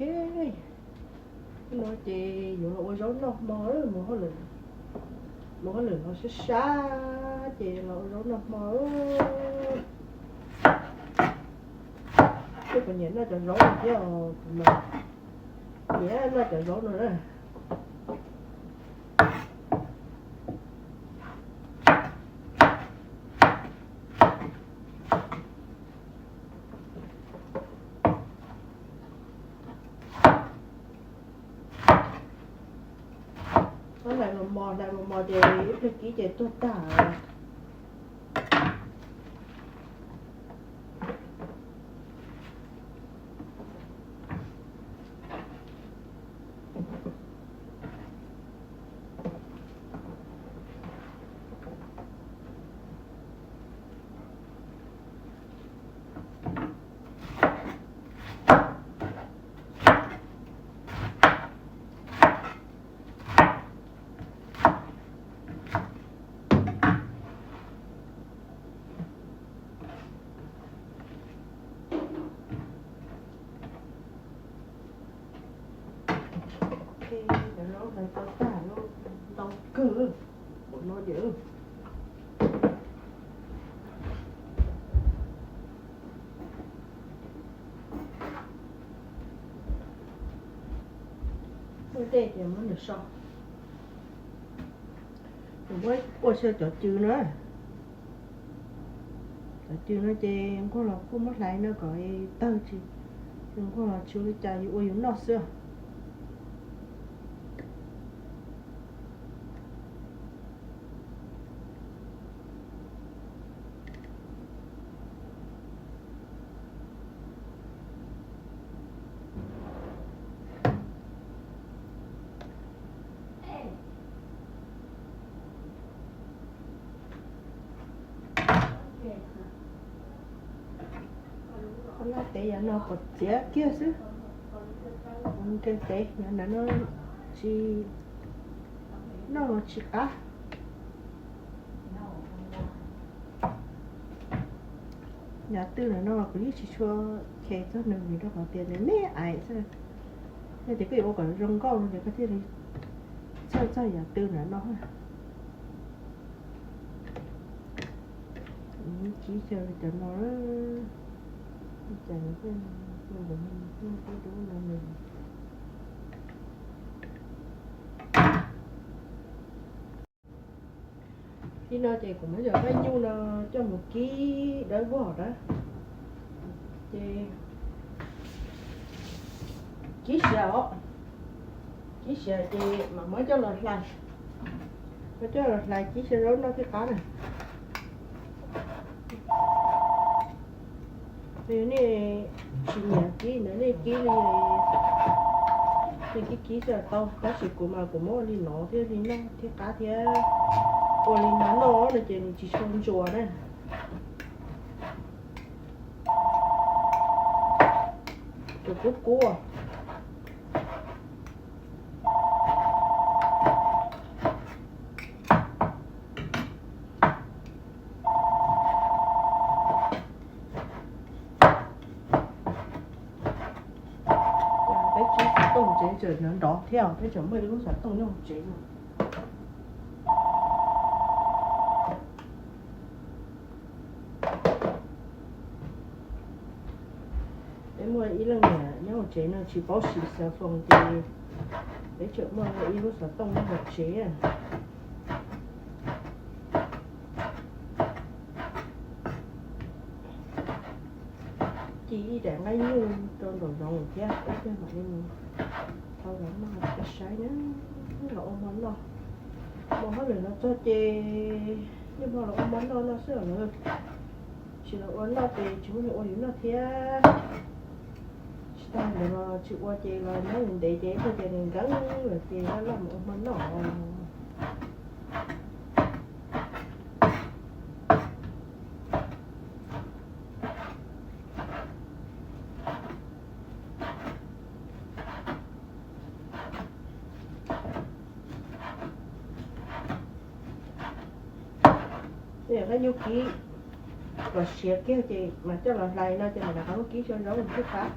Hnub no ces yuav los ua zaub noj hmo, mus hauj lwm, mus hauj lwm los sab sab ces los ua zaub noj hmo. Kuv nyiam noj cov zaub no thiab os, kuv mas nyiam noj cov zaub no na. Hlais mos mos, hlais mos mos ces ib pliag kib ces tuag tag. Cov zaub hlais tau tag, ntau kawg, ua no ces muaj dej ces muab nws so. Nws muab ua xyaw cov cw na. Cov cw no ces nquag los kuj muab hlais no kom tawg tsis, nquag los tsis ua li cas, yus ua yus noj xwb. Noj tev yav no kom txiav kiag xwb. Nkeeg tev yav no tsis, noj tsis qab. Yav twg no kuv yeej tsis tshua khes txog nws vim rau qhov tias nws me ais xwb. Yog tias koj yuav ua kom zoo nkauj no ces koj thiaj li txhawj txog yav twg no no. Kib xyaw cov no, cas nws thiaj li ntawd, nws thiaj li dub no nws. Li no ces kuv muab cov nqaij nyuj no coj mus kib dawb vog na. Ces kib siav os, kib siav ces mam muab coj los hlais, muab coj los hlais kib xyaw zaub noj thiaj qab na. Yog nej tsis nyiam kib ntawd nej kib li, nej kib kib xyaw tau, tab sis kuv mas kuv muab ua li no thiaj li noj thiaj qab thiab. Ua li no noj no ces nws tsis tshua ntsuas na. Cov kub kub. Peb tsis xov tooj tsev tseem nrov nrov thiab, peb tseem muaj ib lub xov tooj nyob hauv tsev no. Peb muaj ib leej niam nyob hauv tsev no tsis paub siv xov tooj ces peb tseem muaj ib lub xov tooj nyob hauv tsev. Ci ib daim nqaij nyuj rau nraum zoov thiab peb mam li mus thau los noj rau peb saib na. Los ua hmo noj, mus hauj lwm los txog ces yeej hmo los ua hmo noj no xwb os lawv. Tsis los ua noj ces tsis muaj neeg ua yus noj thiab. Tsis tas ntawd los tsis ua ces los nyob ntev ces ib pliag ces nws nkees lawm ces laj laj mus ua hmo noj. Nqaij nyuj kib kom siav kiag ces mas coj los hlais no ces mam rov qab muab kib xyaw zaub thiaj qab.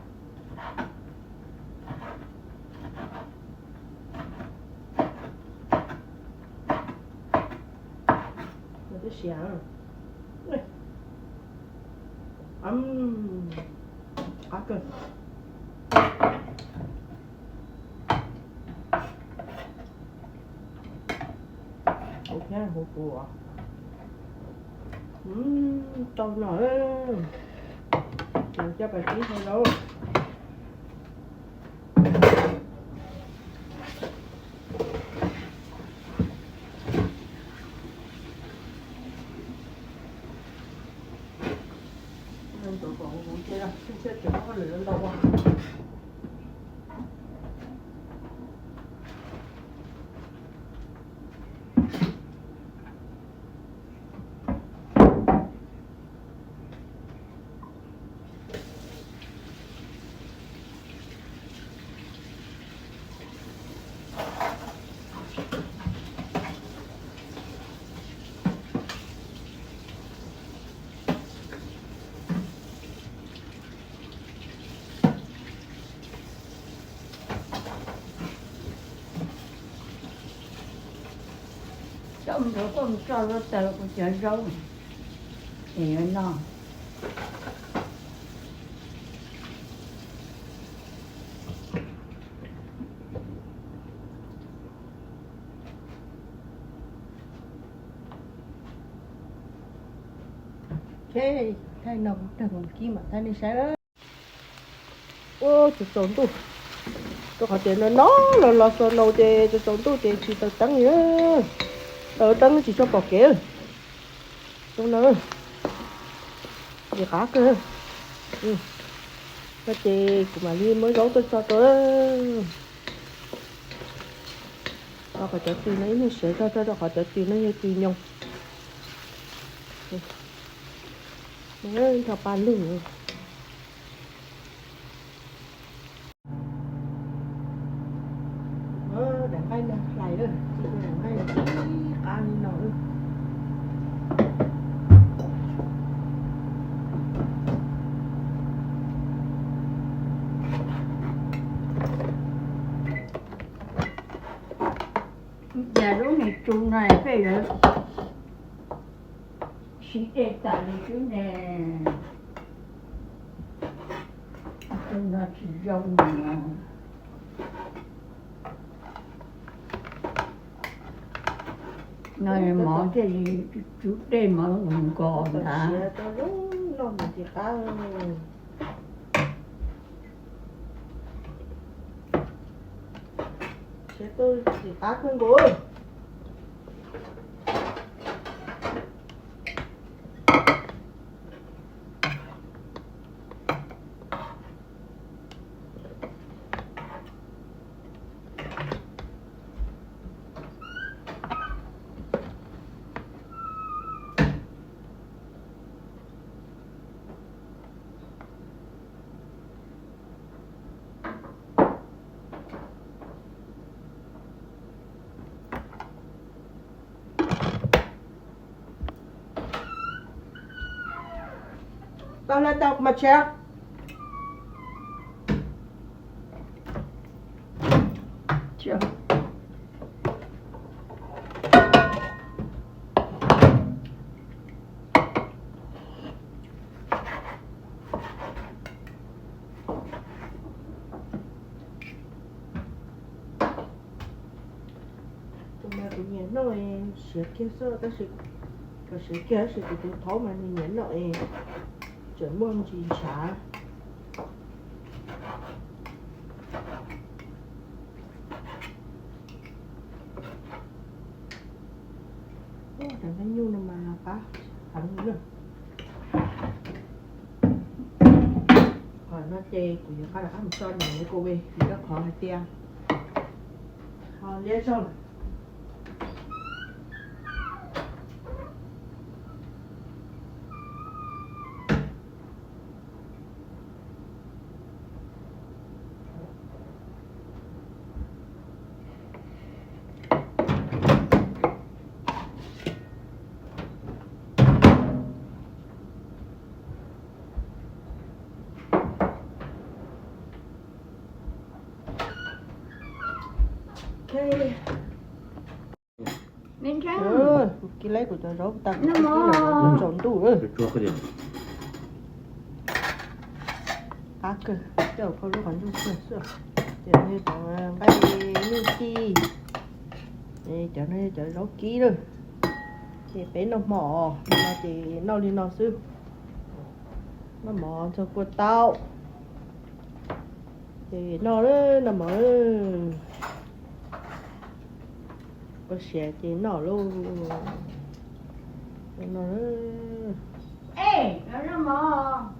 Siav, qab kawg. Hu thiab hu kuv, tau no, coj pais kib hau lauj. Coj mus, koj mus tso lub taws kuv cov zaub es yuav noj. Ok, thaij no kuv tag mus kib mam thaij nej saib. Ua tsaus tsaus ntuj, rau qhov tias no no los los snow ces tsaus tsaus ntuj ces tsis taws teeb li, taws teeb tsis tshua pom kev. Zoo no, ntxim qab kawg. No ces kuv mam li muab zaub tuaj tso rau. Rau qhov cov tws no ib nyuag siav zog, rau qhov cov tws no yog tws nyoos. Nrog pa lug. Daim nqaij no hlais lawm, daim nqaij ib qab li no. Cas lub niag tsu no peb yuav siv dej tas li xwb ne. Tsu no tsis zoo li no. No mov thiaj li tsu dej mov nkos ntag. Siav tuaj ntxim qab kawg nkaus. Tau hlais tau mas tshiab. Tus no kuv nyiam noj siav kiag xwb, tab sis kom siav kiag tab sis kuv tus thaub mas nws nyiam noj es tseem muaj ntsis ntshav. Cov nyuj no mas qab heev li. Qhov no ces kuv yuav nqa rov qab mus tso nram microwave vim rau qhov hais tias ho liab zog lawm. Ok. Kib laib kuv cov zaub tag, tsaus ntuj. Qab kawg, coj kho lub qhov ncauj xwb. Ces nqaij, nyuj ci, cov no cov zaub kib lawm. Ces peb noj hmo no ces noj li no xwb. Noj mov ntxuag kua tau. Ces noj, noj mov, kua siav ces noj lauj. Noj, noj mov.